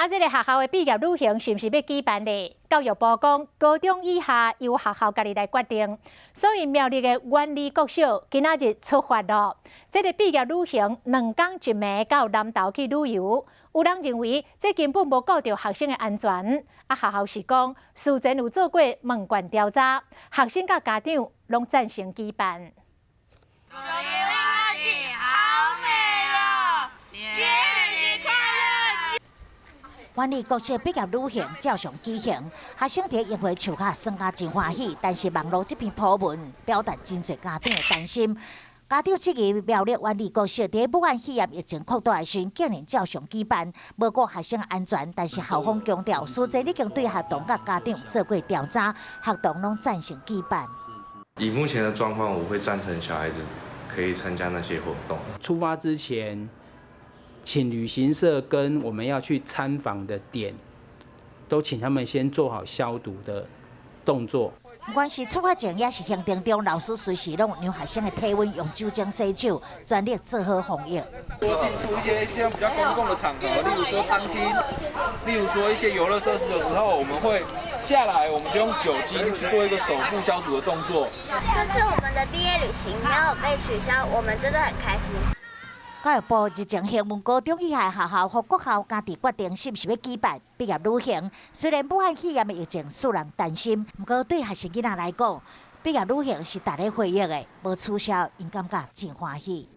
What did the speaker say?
啊，這个學校的畢業旅行是毋是欲舉辦咧？教育部講，高中以下由學校家己來決定。所以苗栗的元里國小今仔日出發囉。這个畢業旅行2工1暝到南投去旅遊，有人認為這根本無顧著學生的安全。啊，學校是講事前有做過問卷調查，學生佮家長攏贊成舉辦。好美哦！元里國小畢業旅行照常舉行，學生佇櫻花樹下耍甲真歡喜。但是網路這篇 po 文表達真濟家長的擔心。家長質疑苗栗元里國小佇武漢肺炎疫情擴大的時陣，竟然照常舉辦，無顧學生安全。但是校方強調，事前已經對學童佮家長做過調查，學童攏贊成舉辦。以目前的狀況，我會贊成小孩子可以參加那些活動。出發之前，請旅行社跟我們要去參訪的點，都請他們先做好消毒的動作。不管是出發前，抑是行程中，老師隨時攏量學生的體溫，用酒精洗手，全力做好防疫。多進出一些像比較公共的場合，例如說餐廳，例如說一些遊樂設施的時候，我們會下來，我們就用酒精去做一個手部消毒的動作。這次我們的畢業旅行沒有被取消，我們真的很開心。教育部日前詢問高中以下學校予國校家己決定是毋是欲舉辦畢業旅行。雖然武漢肺炎的疫情使人擔心，毋過對學生囡仔來講，畢業旅行是值得回憶的，無取消，𪜶感覺真歡喜。